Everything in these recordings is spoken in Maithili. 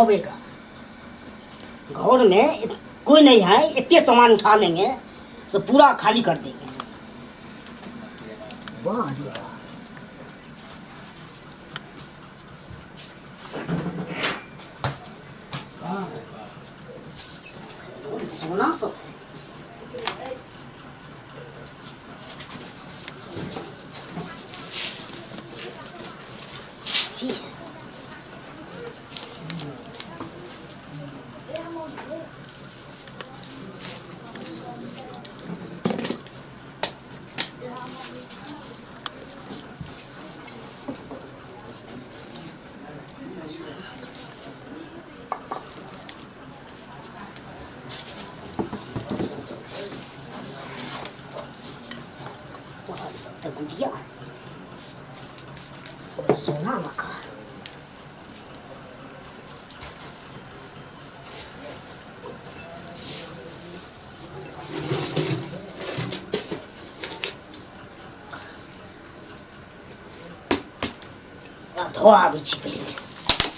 फबेगा। घर में कोई नहीं है, इतने सामान उठा लेंगे सब पूरा खाली कर देंगे। वाह रे वाह। वाह। सोना सब है। ठीक है। तो गुड़िया सोना रखा है। धोआ आबै छी पहिले,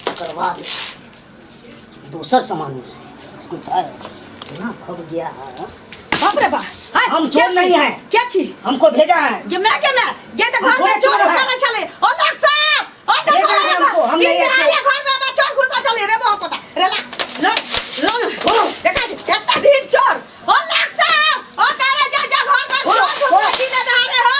ओकर बाद दोसर सामान इसको इतना भग गया है। बाप रे बाप, हाय, हम क्या चोर नहीं छी? हैं। क्या छी? हमको भेजा है। ये मैं के मैं ये तो हम घर में थोड़े चोर चोर हैं। घुसा चले ओ लाख साहब ओ तो भेजा है हमको, हम नहीं हैं चोर। घर में बा चोर घुसा चले रे, बहुत पता रे ला लो लो लो, देखा जी इतना ढीठ चोर। ओ लाख साहब ओ तारे जा जा घर में छोड़ो, चोर छोड़ो। घुसा दिने दहाड़े हो।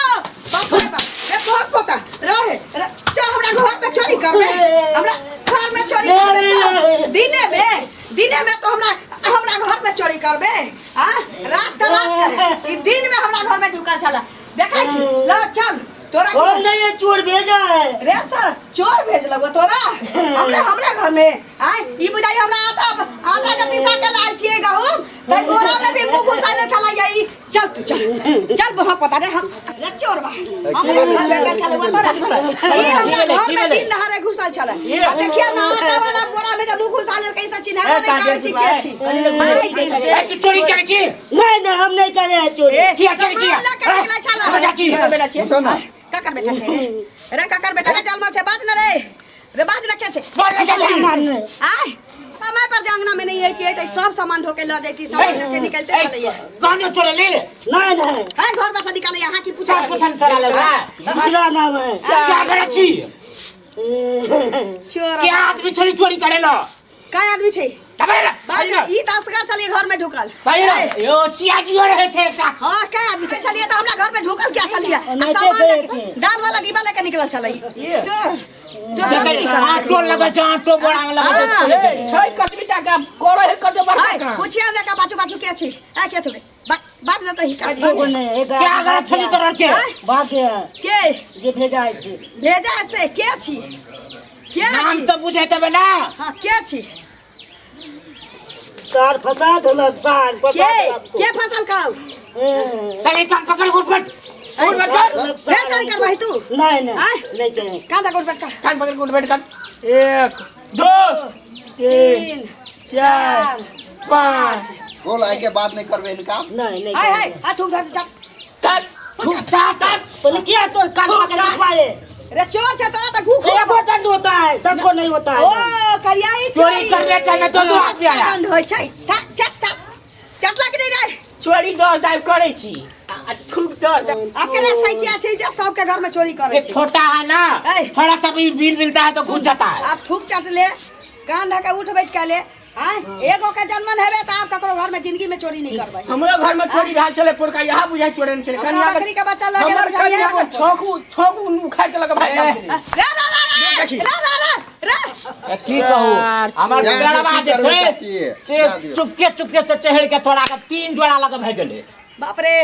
बाप रे बाप रे, बहुत पता रहे रे, तो हमरा घर में चोरी कर दे, हमरा घर में चोरी कर दे तो दिने में तो हमरा हमरा घर में चोरी करबे आ रात त रात करे ई दिन में हमरा घर में ढुकल छला देखै छी। ल चल तोरा हम नहीं है चोर, भेजा है रे सर, चोर भेज लगो तोरा हमरा हमरा घर में आय। ई बुझाई हमरा आटा आटा के पिसा के लाल छिए गहूम त गोरा में भी मुंह घुसाने छला ई। चल तू चल चल, बहुत पता रे हम रे चोर बा हमरा घर में गल छले तोरा ई हमरा घर में दिन दहाड़े घुसल छले। आ देखिए ना आटा वाला बोरा में जब मुंह घुसा ले कैसा चिन्ह नहीं करे छी के छी आइ दिन से। ए, तू चोरी करे छी? नहीं नहीं, हम नहीं करे हैं चोरी। ए, किया करे, किया? सामान लऽ के निकलै छला। हमर चाची। बेटा छियै। पूछो ना। ककर बेटा छै रे? ककर बेटा के जन्म छै? बाज न रे रे, बाज न के छै? बोल रे जल्दी। आय समय पर जे अंगना में नहीं अइती तऽ सब सामान ढोके लऽ जैती, सब लऽ के निकलते छलैया। गहना चोरा ले। नहीं नहीं। है घर में से निकाले यहाँ की पूछा सब कुछ हम चोरा ले दूसरा नाम है। क्या करे छी? चोर क्या आदमी चोरी चोरी करे लो? काय आदमी छै? तबे रे। बाज न, ई तऽ असगर छलियै घर में ढुकल। भाई रे। यो सियाजी रहे छै एकटा। हाँ काय आदमी छै छलियै तऽ हमरा घर में ढुकल क्या छलियै? आ ओनाहिते सामान छै लऽ के के। दाल वाला डिब्बा लऽ के निकलल छलै। ये। तो तो चोरी निकलल आटो लगै छै, आटो बोरा में लगै छै। ए, छै कतबी टाका करे है कते बड़का हाय काम। पूछिया हमरा का बाजू बाजू के छी आ के छोड़े बाज न तऽ हिका एगो बाज। नहीं, एक क्या आदमी करे छली तोरा के? आँय? बाप के है, के जे भेजा है से। भेजा से के छी के नाम छी तऽ बुझे तबे ना। हाँ के छी? सार फंसा देलक, सार फंसा के देलक। के फसल कहू? चल कान पकड़ गुटपट। उठ बैठ कर। देलक सार फेर चोरी करबही तू? नहीं नहीं। आँय? नहीं करे। कान दे गुटपट कर। कान पकड़ उठ बैठ कर। 1 2 3 3 4 5। बोल आइ के बाद नहीं करबे इनका। नहीं नहीं। हाय हाय करबे। हाथ थूक धर चल। चल। चार चार। पहले क्या तो कान पकड़ के उठवाए। रे चोर छै तोरा तऽ घू एगो दंड होता है, 10 को नहीं होता है। ओ करियाही चोरी करने के तो दो आदमी आया। दंड होइ छै। चट चट चटला कि नहीं रे? चोरी 10 दाब करे छी आ थूक 10 दाब। अकेले सैकिया छै जे सबके घर में चोरी करे ये छै। छोटा है ना, ए। थोड़ा सा भी बिल मिलता है तो घुस जाता है। आब थूक चट ले, कान धके उठ बैठ के ले। आय एगो के जन्मन हेबे त आब ककरो घर में जिंदगी में चोरी नहीं करबै। हमरो घर में चोरी भेल छलै पोरका, यहाँ बुझाइ चोरी छलै। हमरा कनिया के बकरी के बच्चा लऽ गेल हमर बुझाइ कनिया के बोल। छौंकू छौंकू उखाड़ि देलक भाइ गेल छलै। रे रे रे रे देखी। रे रे रे रे। ए, की कहू हमर जा दियौ, बेड़वा की जे करबै छै चाची? से जा दियौ। चुपके चुपके से चढ़ के तोरा के 3 जोड़ा लगे भए गेलै। बाप रे,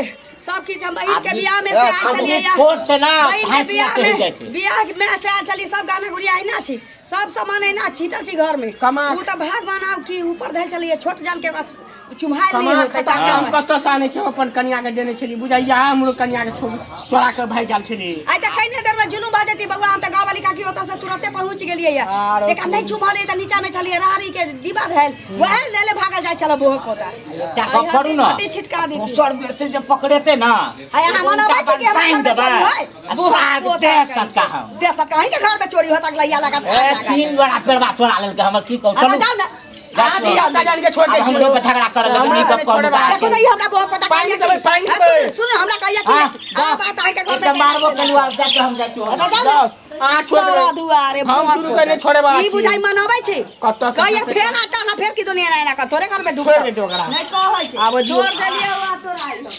सब किछु हम बहिन के आदमी- बियाह में से आयल आदमी छलियै या। छोट छै ना, बहिन के फाँसी बियाह चढ़ि में जाइ छै। बियाह में से आयल छलियै, सब गहना गुड़िया अहिना छी, सब सामान अहिना छीटल छी घर में। कमा- उ तऽ भगवान आब की ऊपर धयल छलियै, छोट जान के ओकरा चुम्हायल नहि कमा होतै खटा तखन। हम कतऽ से आनै छी, हम अपन कनिया के देने छली बुझाइया, हमरो कनिया के छोड़ चोरा के भागि गेल छली। आइ तऽ कने देर में जुलूम भऽ जेती बौआ, हम तऽ गाँव वाली काकी ओतऽ से तुरते पहुँच गेलियै या। आरो देखा नहीं चुभलियै तऽ नीचा में छलियै, राहड़ी के डिब्बा धयल वएह ले ले भागल जाइ छलै बोहक ओतऽ। एकटा गप करू ना, घटी छिटका देती। दोसर बेर से जे पकड़ेते ना, हाय अहाँ मनबै छी कि हमरा घर में चोरी होय? आ साग दे सटका हम। दे सटका, अहीं के घर में चोरी होत अगला या लागत। ए, तीन जोड़ा पेड़वा चोरा लेलकै हमर की कहू अच्छा चलू जाओ ना। जा अहाँ दिया चलू। ता जान के छोड़ आब दै हमरो पे झगड़ा करऽ लगलै हमरा गप नहि छोड़े करू बाला देखो तो ई हमरा बहुत पता पानि कहिया देबै, की- पानि आ, देबै। सुन सुन हमरा कहिया की हाँ, आ बात अहाँके घर में एकदम मारबो कलू आब जाके हम जाइ छी अच्छा जाओ ना। जाओ, अहाँ छोड़ सारा देबै। दुआरे हम बहुत शुरू कयने छोड़े वाला ई छी। बुझाइ मनबै छै। कतऽ के कहिया फेर आता अहाँ फेर की दुनिया एना कर तोरे घर में छोड़ ढुकतौ। देतौ ओकरा। नहि कहै छै। आबऽ दियौ। छोड़ देलियै वहाँ तोरा आइलो।